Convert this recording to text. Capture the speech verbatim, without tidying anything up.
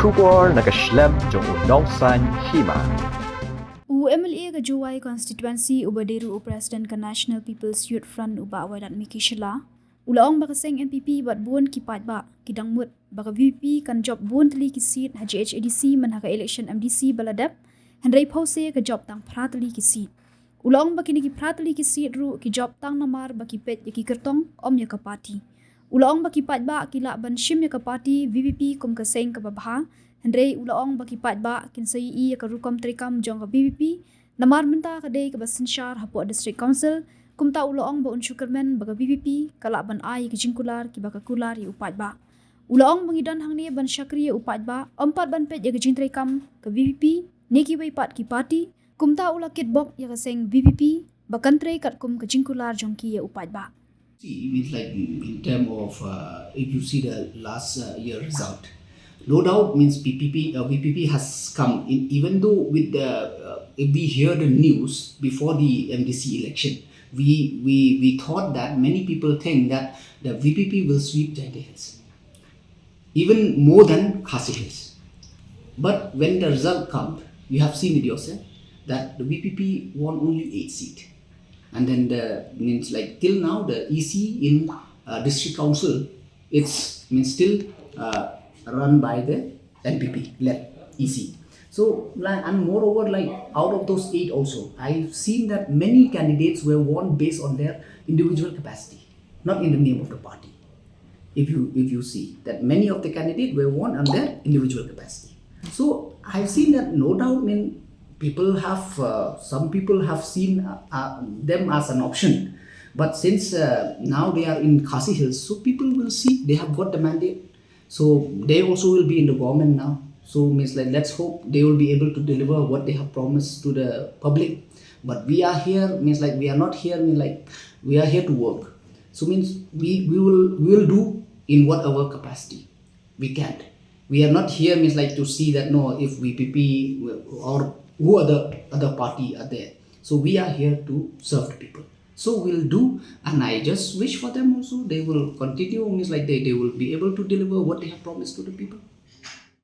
Khubor na ka shlem jong u nongsaiñ hima. U MLA ka Jowai constituency uba dei ruh u president ka National People's Youth Front u Bah Wailadmiki Shylla u la ong ba ka seng NPP bad bun ki paidbah ki dang mut ba ka VPP kan jop bun tylli ki seat ha JHADC man ha ka election MDC ba la dep, hynrei phewse ka jop tang phra tylli ki seat. U la ong ba kine ki phra tylli ki seat ruh ki jop tang namar ba ki peit ïa ki kyrtong, ym ïa ka party. U la ong ba ki paidbah ki lah ban shim ïa ka party VPP kum ka seng kaba bha, hynrei u la ong ba ki paidbah kin sa ïohi ïa ka rukom treikam jong ka VPP namar mynta ka dei kaba synshar hapoh District Council. Kumta u la ong ba un shu kyrmen ba ka VPP ka lah ban ai ïa ki jingkular kiba ka kular ïa u paidbah. U la ong ba ngi don hangne ban shakri ïa u paidbah, ym pat ban peit ïa ka jingtreikam ka VPP ne kiwei pat ki party. Kumta u la kitbok ïa ka seng VPP ba kan trei katkum ka jingkular jong ki ïa u paidbah. See, means like in term of uh, if you see the last uh, year result, no doubt means PPP uh, VPP has come in. Even though with the uh, if we hear the news before the MDC election, we we we thought that many people think that the VPP will sweep Jaintia Hills even more than Khasi Hills. But when the result comes, you have seen it yourself that the VPP won only eight seats. And then the means like till now the EC in uh, district council, it's means still uh, run by the NPP led EC. So like, and moreover, like out of those eight also, I've seen that many candidates were won based on their individual capacity, not in the name of the party. If you if you see that many of the candidates were won on their individual capacity. So I've seen that no doubt, I mean, people have uh, some people have seen uh, uh, them as an option, but since uh, now they are in Khasi Hills, so people will see they have got the mandate, so they also will be in the government now. So means like let's hope they will be able to deliver what they have promised to the public. But we are here means like we are not here means like we are here to work. So means we we will we will do in whatever capacity we can. We are not here means like to see that no if VPP or who other other party are there. So we are here to serve the people. So we'll do, and I just wish for them also they will continue means like they, they will be able to deliver what they have promised to the people.